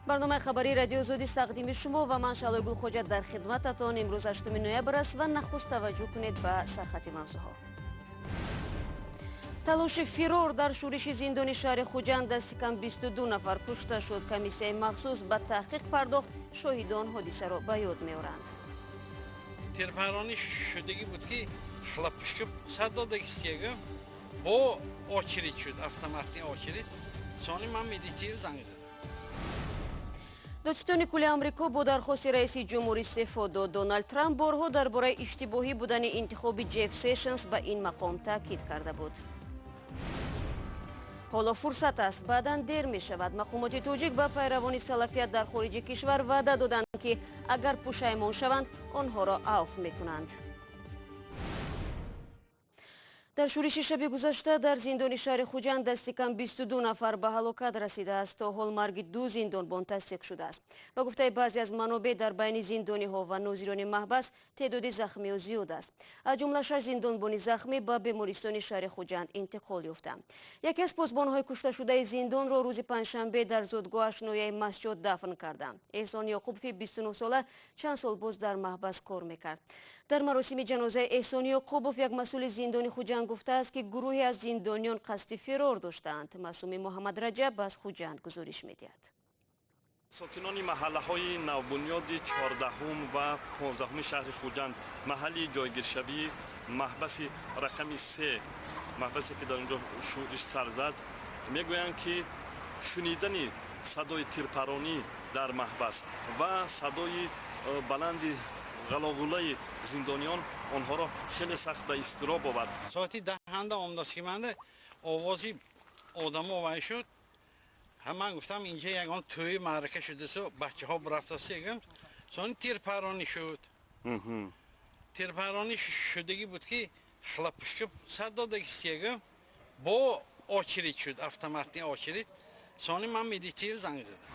Барномаи хабарии Радиои Озодӣ тақдими шумо ва ман Шаҳлои Гулхоҷа дар хидмататон. Имрӯз 8 ноябр аст ва нахуст таваҷҷӯҳ кунед ба сархати мавзӯъҳо. Талоши фирор дар шӯриши зиндони шаҳри Хуҷанд дасти кам 22 нафар кушта шуд. Комиссияи махсус ба таҳқиқ пардохт, шоҳидон ҳодисаро ба ёд меоранд. Тирпаронӣ шудагӣ буд, ки хлопушка сад додагистиягам бо очередь шуд, автоматный очередь. Сони ман милитсия занг задам. Додситони кулли Амрико бо дархости раиси ҷумҳур истеъфо дод. Доналд Трамп борҳо дар бораи иштибоҳӣ будани интихоби Ҷеф Сешнс ба ин мақом таъкид карда буд. Ҳоло фурсат аст, баъдан дер мешавад. Мақомоти тоҷик ба пайравони салафият дар хориҷи кишвар ваъда доданд, ки агар пушаймон шаванд, онҳоро авф мекунанд. Дар шӯриши шаби гузашта дар зиндони шаҳри Хуҷанд дасти кам 22 нафар ба ҳалокат расидааст. То ҳол марги ду зиндонбон тасдиқ шудааст. Ба гуфтаи баъзе аз манобеъ, дар байни зиндониҳо ва нозирони маҳбас теъдоди захмиҳо зиёд аст. Аз ҷумла шаш зиндонбони захмӣ ба бемористони шаҳри Хуҷанд интиқол ёфтанд. Яке аз посбонҳои кушташудаи зиндонро рӯзи панҷшанбе дар зодгоҳаш, ноҳияи Мастчоҳ, дафн карданд. Эҳсон Ёқубови 29 сола чанд сол боз дар маҳбас кор мекард. Дар маросими ҷанозаи Эҳсон Ёқубов як масъули зиндони Хуҷанд гуфтааст, ки гурӯҳе аз зиндониён қасди фирор доштаанд. Маъсуми Муҳаммад Раҷаб аз Хуҷанд гузориш медиҳад. Сокинони маҳаллаҳои навбунёди 14-ум ва 15-уми шаҳри Хуҷанд, маҳалли ҷойгиршавии маҳбаси рақами се, маҳбасе ки дар он ҷо шӯриш сар зад, мегӯянд, ки шунидани садои тирпаронӣ дар маҳбас ва садои баланди ғалоғулаи зиндониён онҳоро хеле сахт ба изтироб овард. Соати 10-анда омдааст, ки манда овози одамо вай шуд. Ман гуфтам, инҷа ягон тӯи маърака шудасу бачаҳо рафтасегам. Сони тирпаронӣ шуд. Тирпаронӣ шудагӣ буд, ки хлопушка сад додагистиягам бо очередь шуд, автоматный очередь. Сони ман милитсия занг задам.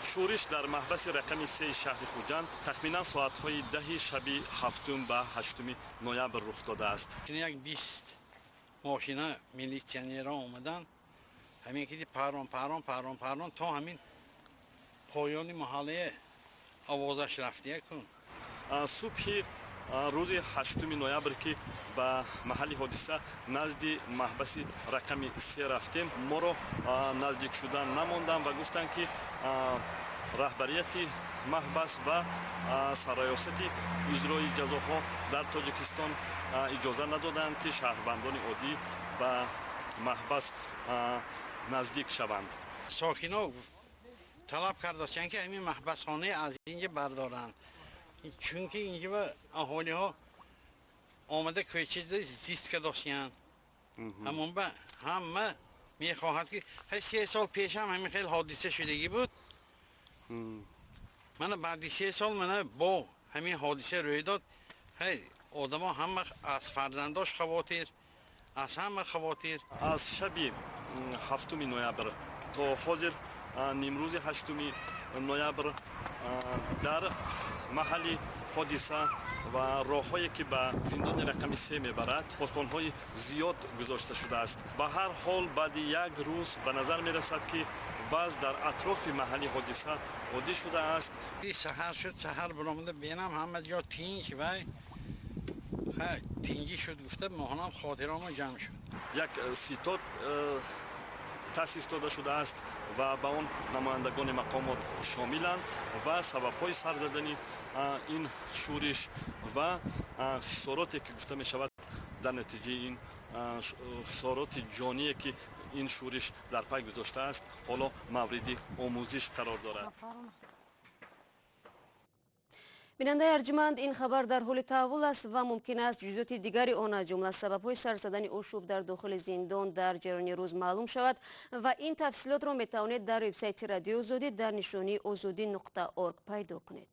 Шӯриш дар маҳбаси рақами сеи шаҳри Хуҷанд тахминан соатҳои 10-и шаби 7-ум ба 8-уми ноябр рух додааст. Як 20 мошина милитсионерҳо омаданд. Ҳамин ки парон, парон, парон, парон, то ҳамин поёни маҳаллае овозаш рафтия кун. Субҳи рӯзи 8-уми ноябр, ки ба маҳалли ҳодиса назди маҳбаси рақами се рафтем, моро наздик шудан намонданд ва гуфтанд, ки раҳбарияти маҳбас ва сарраёсати иҷрои ҷазоҳо дар Тоҷикистон иҷоза надоданд, ки шаҳрвандони оддӣ ба маҳбас наздик шаванд. Сокино талаб кардастанд, ки ҳамин маҳбасхонаи аз инҷа бардоранд, чунки инҷа аҳолиҳо омада кӯчида зист кардостиянд. Ҳамон ба ҳама мехоҳад, ки 3 сол пешам ҳамин хел ҳодиса шудагӣ буд. Мана баъди 3 сол мана бо ҳамин ҳодиса рӯй дод. Одамо ҳама аз фарзандош хавотир, аз ҳама хавотир. Аз шаби 7-уми ноябр то ҳозир, нимрӯзи 8-уми ноябр, дар маҳалли ҳодиса ва роҳҳое, ки ба зиндони рақами се мебарад, посбонҳои зиёд гузошта шудааст. Ба ҳар ҳол, баъди як рӯз ба назар мерасад, ки вазъ дар атрофи маҳалли ҳодиса оддӣ шудааст. Саҳар шуд, саҳар баромада бенам, ҳама ҷо тинч вай тинҷӣ шуд, гуфта моҳонам хотиромо ҷамъ шуд. Як ситод таъсис дода шудааст ва ба он намояндагони мақомот шомиланд ва сабабҳои сар задани ин шӯриш ва хисороте, ки гуфта мешавад, дар натиҷаи ин хисороти ҷоние, ки ин шӯриш дар пай гузоштааст, ҳоло мавриди омӯзиш қарор дорад. Бинандаи арҷманд, ин хабар дар ҳоли таҳаввул аст ва мумкин аст ҷузъиёти дигари он, аз ҷумла сабабҳои сар задани ошӯб дар дохили зиндон, дар ҷараёни рӯз маълум шавад ва ин тафсилотро метавонед дар вебсайти Радиои Озодӣ дар нишонии озодӣ.org пайдо кунед.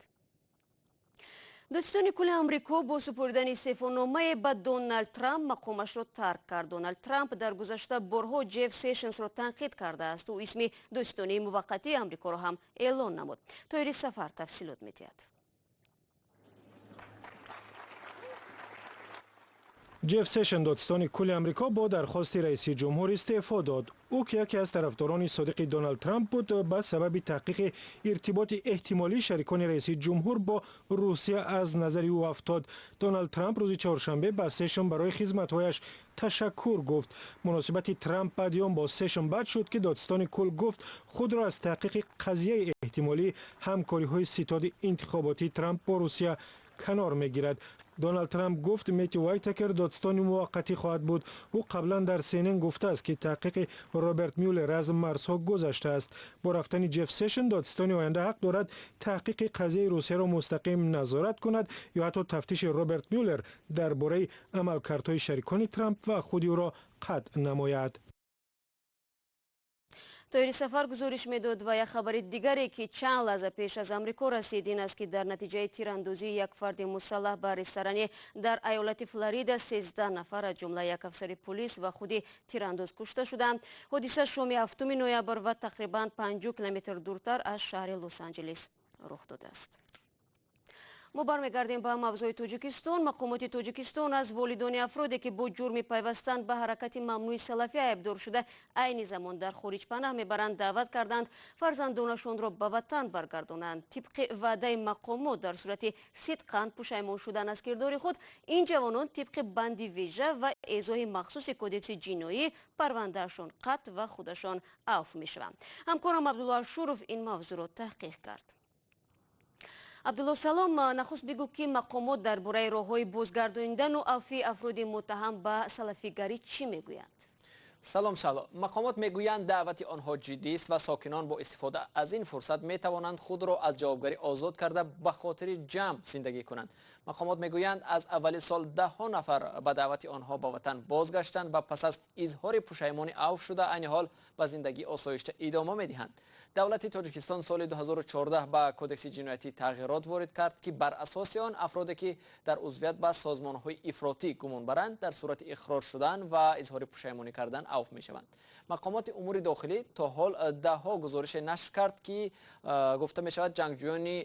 Додситони кулли Амрико бо супоридани истеъфономае ба Доналд Трамп мақомашро тарк кард. Доналд Трамп дар гузашта борҳо Ҷеф Сешнсро танқид кардааст. Ӯ исми додситонии муваққатии Амрикоро ҳам эълон намуд. Тоҳири Сафар тафсилот медиҳад. Ҷеф Сешн, додситони кулли Амрико, бо дархости раиси ҷумҳур истеъфо дод. Ӯ, ки яке аз тарафдорони содиқи Доналд Трамп буд, ба сабаби таҳқиқи иртиботи эҳтимолии шарикони раиси ҷумҳур бо Русия аз назари ӯ афтод. Доналд Трамп рӯзи чоршанбе ба Сешн барои хизматҳояш ташаккур гуфт. Муносибати Трамп баъди он бо Сешн бад шуд, ки додситони кул гуфт, худро аз таҳқиқи қазияи эҳтимолии ҳамкориҳои ситоди интихоботии Трамп бо Русия канор мегирад. Доналд Трамп гуфт, Метью Уайтакер додситони муваққатӣ хоҳад буд. Ӯ қаблан дар СНН гуфтааст, ки таҳқиқи Роберт Мюллер аз марзҳо гузаштааст. Бо рафтани Ҷеф Сешн додситони оянда ҳақ дорад таҳқиқи қазияи Русияро мустақим назорат кунад ё ҳатто тафтиши Роберт Мюллер дар бораи амалкардҳои шарикони Трамп ва худи ӯро қатъ намояд. Тоҳири Сафар гузориш медод. Ва як хабари дигаре, ки чанд лаҳза пеш аз Амрико расид, ин аст, ки дар натиҷаи тирандозии як фарди мусаллаҳ ба ресторане дар айолати Флорида 13 нафар, аз ҷумла як афсари пулис ва худи тирандоз, кушта шуданд. Ҳодиса шоми 7 ноябр ва тақрибан 50 километр дуртар аз шаҳри Лос-Анҷелес рух додааст. Мо бармегардем ба мавзӯи Тоҷикистон. Мақомоти Тоҷикистон аз волидони афроде, ки бо ҷурми пайвастан ба ҳаракати мамнӯи салафӣ айбдор шуда, айни замон дар хориҷ панаҳ мебаранд, даъват карданд фарзандонашонро ба ватан баргардонанд. Тибқи ваъдаи мақомот, дар сурати сидқан пушаймон шудан аз кирдори худ, ин ҷавонон тибқи банди вежа ва эзоҳи махсуси Кодекси ҷиноӣ парвандаашон қатъ ва худашон авф мешаванд. Ҳамкорам Абдулло Ашуров ин мавзӯъро таҳқиқ кард. Абдулло, салом. Нахуст бигӯ, ки мақомот дар бораи роҳҳои бозгардонидану авфи афроди муттаҳам ба салафигарӣ чӣ мегӯянд? Салом, Шаҳло. Мақомот мегӯянд, даъвати онҳо ҷиддист ва сокинон бо истифода аз ин фурсат метавонанд худро аз ҷавобгарӣ озод карда, ба хотири ҷамъ зиндагӣ кунанд. Мақомот мегӯянд, аз аввали сол даҳҳо нафар ба даъвати онҳо ба ватан бозгаштанд ва пас аз изҳори пушаймонӣ авф шуда, айни ҳол ба зиндагии осоишта идома медиҳанд. Давлати Тоҷикистон соли 2014 ба Кодекси ҷиноятӣ тағйирот ворид кард, ки бар асоси он афроде, ки дар узвият ба созмонҳои ифротӣ гумон баранд, дар сурати иқрор шудан ва изҳори пушаймонӣ кардан авф мешаванд. Мақомоти умури дохилӣ то ҳол даҳҳо гузорише нашр кард, ки гуфта мешавад, ҷангҷӯёни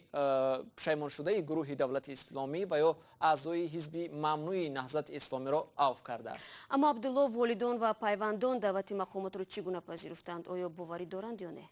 пушаймоншудаи гурӯҳи Давлати Исломӣ ва ё аъзои ҳизби мамнӯи Наҳзати Исломиро авф кардааст. Аммо, Абдулло, волидон ва пайвандон даъвати мақомотро чӣ гуна пазируфтанд? Оё боварӣ доранд ё не?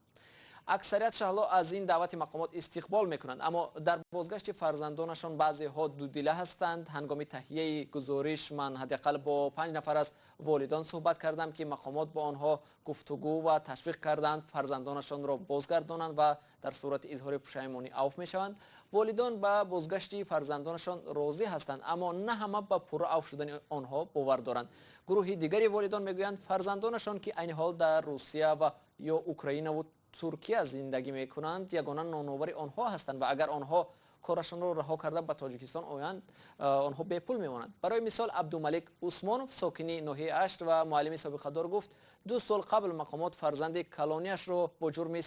Аксарият, Шаҳло, аз ин даъвати мақомот истиқбол мекунанд, аммо дар бозгашти фарзандонашон баъзеҳо дудила ҳастанд. Ҳангоми таҳияи гузориш ман ҳадди ақал бо панҷ нафар аз волидон суҳбат кардам, ки мақомот бо онҳо гуфтугӯ ва ташвиқ карданд фарзандонашонро бозгардонанд ва дар сурати изҳори пушаймонӣ авф мешаванд. Волидон ба бозгашти фарзандонашон розӣ ҳастанд, аммо на ҳама ба пурра авф шудани онҳо бовар доранд. Гурӯҳи дигари волидон мегӯянд, фарзандонашон, ки айни ҳол дар Русия ва ё Украинаву Туркия зиндагӣ мекунанд, ягона ноновари онҳо ҳастанд ва агар онҳо корашонро раҳо карда, ба Тоҷикистон оянд, онҳо бепул мемонанд. Барои мисол, Абдумалик Усмонов, сокини ноҳияи Ашт ва муаллими собиқадор, гуфт, 2 сол қабл мақомот фарзанди калонияшро бо ҷурми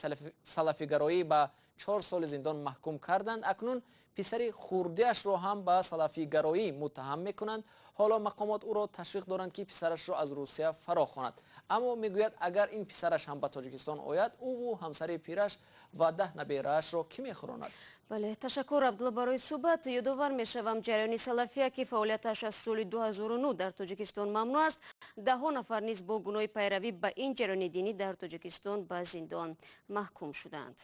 салафигароӣ ба 4 соли зиндон маҳкум карданд. Акнун писари хурдиашро ҳам ба салафигароӣ муттаҳам мекунанд. Ҳоло мақомот ӯро ташвиқ доранд, ки писарашро аз Русия фаро хонад, аммо мегӯяд, агар ин писараш ҳам ба Тоҷикистон ояд, ӯву ҳамсари пираш ва 10 набераашро кӣ мехӯронад? Бале, ташаккур, Абдулло, барои суҳбат. Ёдовар мешавам, ҷараёни салафия, ки фаъолияташ аз соли 2009 дар Тоҷикистон мамнӯъ аст, даҳҳо нафар низ бо гуноҳи пайравӣ ба ин ҷараёни динӣ дар Тоҷикистон ба зиндон маҳкум шуданд.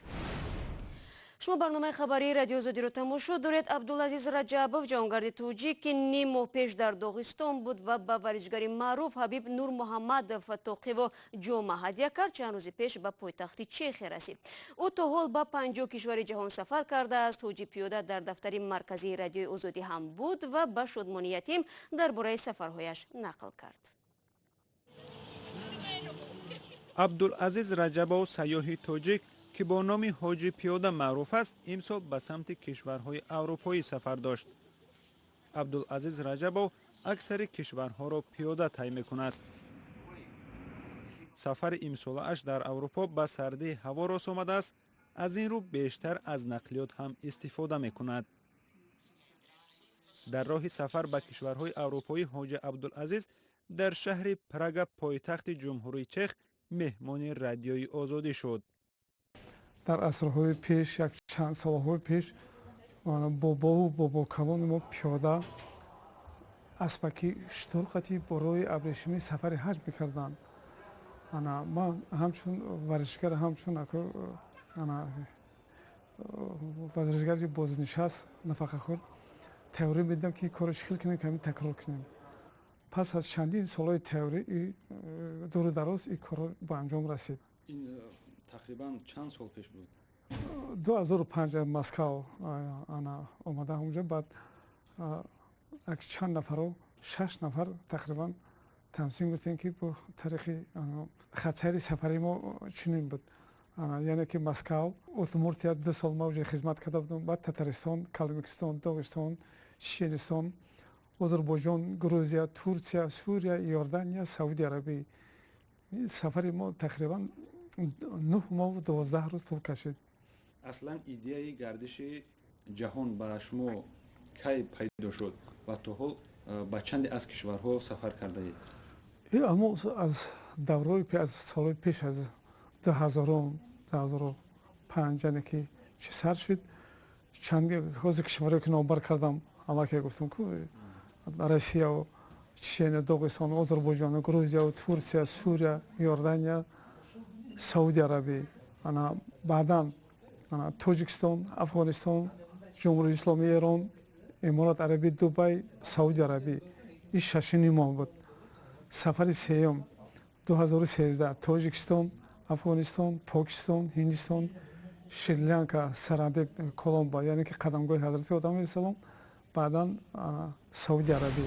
Шумо барномаи хабарии Радиои Озодиро тамошо доред. Абдулазиз Раҷабов, ҷавонгарди тоҷик, ки ним моҳ пеш дар Доғистон буд ва ба варзишгари маъруф Ҳабиб Нурмуҳаммадов тоқиву ҷома ҳадя кард, чанд рӯзи пеш ба пойтахти Чехия расид. Ӯ то ҳол ба 50 кишвари ҷаҳон сафар кардааст. Ҳоҷи Пиёда дар дафтари марказии Радиои Озодӣ ҳам буд ва ба Шодмони Ятим дар бораи сафарҳояш нақл кард. Абдулазиз Раҷабов, сайёҳи тоҷик, ки бо номи Ҳоҷи Пиёда маъруф аст, имсол ба самти кишварҳои аврупоӣ сафар дошт. Абдулазиз Раҷабов аксари кишварҳоро пиёда тай мекунад. Сафари имсолааш дар Аврупо ба сардии ҳаво рос омадааст, аз ин рӯ бештар аз нақлиёт ҳам истифода мекунад. Дар роҳи сафар ба кишварҳои аврупоӣ ҳоҷи Абдулазиз дар шаҳри Прага, пойтахти Ҷумҳурии Чех, меҳмони Радиои Озодӣ шуд. Дар асрҳои пеш, як чанд солҳои пеш, бобову бобокалони мо пиёда, аспаки шутурқати бо роҳи абрешимӣ сафари ҳаҷ мекарданд. Ана ман ҳамчун варзишгар, ҳамчун ана варзишгари бознишаст, нафақахӯр, тайёрӣ медидам, ки корро чӣ хел кунем, ки ҳамин такрор кунем. Пас аз чандин солҳои тайёрӣ дуру дароз ин корро ба анҷом расид. Ин тақрибан чанд сол пеш буд? 2005 Москав ана омада ҳамонҷо, баъд як чанд нафаро, 6 нафар тақрибан тамсим гирифтем, ки бо тариқи хатсайри сафари мо чунин буд. Яъне ки Москав, Удмуртия 2 сол ма уже хизмат карда будам, баъд Татаристон, Калмикистон, Доғистон, Чеченистон, Озарбойҷон, Грузия, Турсия, Сурия, Иордания, Сауди Арабӣ. Сафари мо тақрибан 9 моҳу 12 рӯз тӯл кашид. Аслан идеяи гардиши ҷаҳон ба шумо кай пайдо шуд ва то ҳол ба чанде аз кишварҳо сафар кардаед? Аммо аз давраҳои аз солҳои пеш аз 2000, 2005, яъне ки чӣ сар шуд, чанд ҳозир кишварҳое ки номбар кардам, аллакай гуфтам ку Россия, Чечения, Доғистон, Озарбойҷон, Грузия, Турсия, Сурия, Иордания, Сауди Арабӣ, ана баъдан Тоҷикистон, Афғонистон, Ҷумҳурии Исломии Эрон, Иморат Арабӣ, Дубай, Сауди Арабӣ. Ин шашини моҳ буд. Сафари сеюм 2013 Тоҷикистон, Афғонистон, Покистон, Ҳиндистон, Шри-Ланка, Сарандиб, Коломбо, яъне ки қадамгоҳи ҳазрати Одам алайҳиссалом, баъдан Сауди Арабӣ.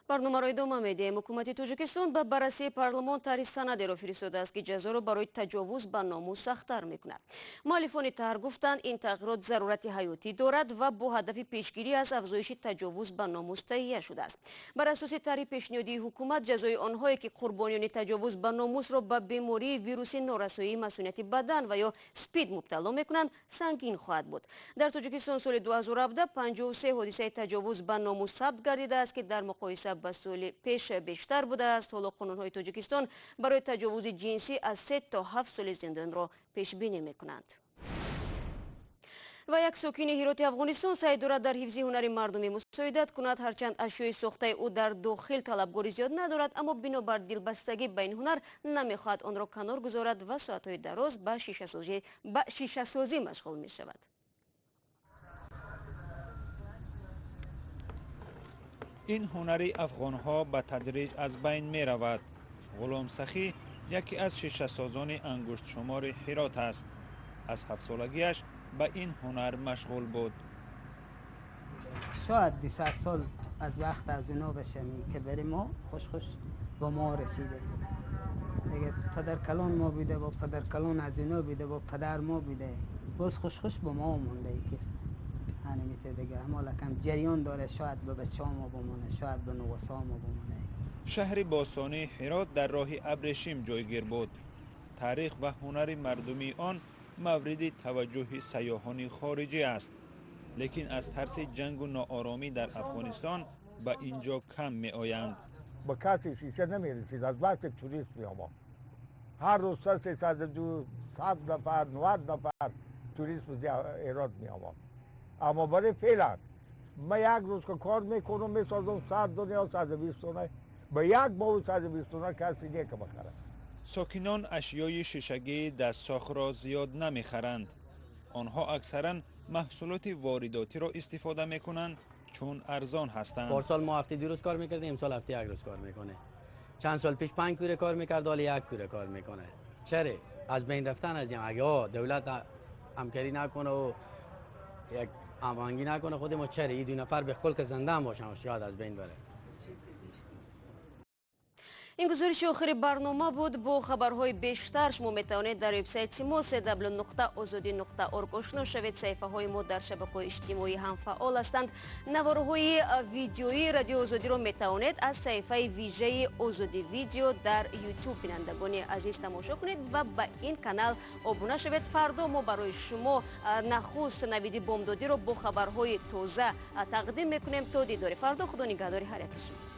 Барномаро идома медиҳем. Ҳукумати Тоҷикистон ба баррасии парлумон тарҳи санадеро фиристодааст, ки ҷазоро барои таҷовуз ба номус сахттар мекунад. Муаллифони тарҳ гуфтанд, ин тағйирот зарурати ҳаётӣ дорад ва бо ҳадафи пешгирӣ аз афзоиши таҷовуз ба номус таҳия шудааст. Бар асоси тарҳи пешниҳодии ҳукумат, ҷазои онҳое ки қурбониёни таҷовуз ба номусро ба бемории вируси норасоии масунияти бадан ва ё спид мубтало мекунанд, сангин хоҳад буд. Дар Тоҷикистон соли 2017 53 ҳодисаи таҷовуз ба номус сабт гардидааст, ки дар муқоиса ба соли пеш бештар будааст. Ҳоло қонунҳои Тоҷикистон барои таҷовузи ҷинсӣ аз 3 то 7 соли зиндонро пешбинӣ мекунанд. Ва як сокини Ҳироти Афғонистон саъй дорад дар ҳифзи ҳунари мардумӣ мусоидат кунад. Ҳарчанд ашёи сохтаи ӯ дар дохил талабгори зиёд надорад, аммо бинобар дилбастагӣ ба ин ҳунар намехоҳад онро канор гузорад ва соатҳои дароз ба шишасозӣ машғул мешавад. Ин ҳунари афғонҳо ба тадриҷ аз байн меравад. Ғулом Сахӣ яке аз шишасозони ангуштшумори Ҳирот аст. Аз ҳафтсолагиаш ба ин ҳунар машғул буд. شاید 200 сол аз вақт аз ино бошем ки бари мо хуш хуш ба мо расида. دیگه پدر کلان ما بیده با پدر کلان از اینا بیده با پدر ما بیده، باز خوش خوش با ما مونده. کس هنمیته دیگه اما لکم جریان داره، شاید به بچه ما بمونه، شاید به نواسا ما بمونه. شهر باستانی هرات در راه ابریشم جایگیر بود. تاریخ و هنر مردمی آن مورد توجه سیاحان خارجی است. لیکن از ترس جنگ و ناآرامی در افغانستان به اینجا کم می آیند. با کسی شیشه نمی رسید، از وقت توریست می آمد. هر روز 300 100 نفر 90 نفر توریست به هرات می آمد. اما برای فعلا من یک روز که کار میکنم میسازم 100 دونه یا 120 دونه، به یک ماه 120 دونه کسی نیست که بخره. ساکنان اشیای شیشگی دستساخت را زیاد نمیخرند. آنها اکثرا محصولات وارداتی را استفاده میکنند چون ارزان هستند. پارسال ما هفته 2 روز کار میکردیم، امسال هفته 1 روز کار میکنه. چند سال پیش 5 کوره کار میکرد، حالا 1 کوره کار میکنه. چرا؟ از بین رفتن از این. اگه دولت همکاری نکنه و یک هماهنگی نکنه خود ما، چرا این 2 نفر به خلق زنده هم باشن شاید از بین بره. ин гузориши охири барнома буд. Бо хабарҳои бештар шумо метавонед дар вебсайти мо cw.ozodi.org ошно шавед. Саҳифаҳои мо дар шабакаҳои иҷтимоӣ ҳам фаъол ҳастанд. Наворҳои видеоии радиои Озодиро метавонед аз саҳифаи вижаи Озодӣ видео дар YouTube бинандагони азиз тамошо кунед ва ба ин канал обуна шавед. Фардо мо барои шумо нахуст навиди бомдодиро бо хабарҳои тоза тақдим мекунем. То дидори фардо, худо нигаҳдори ҳар яки шумо.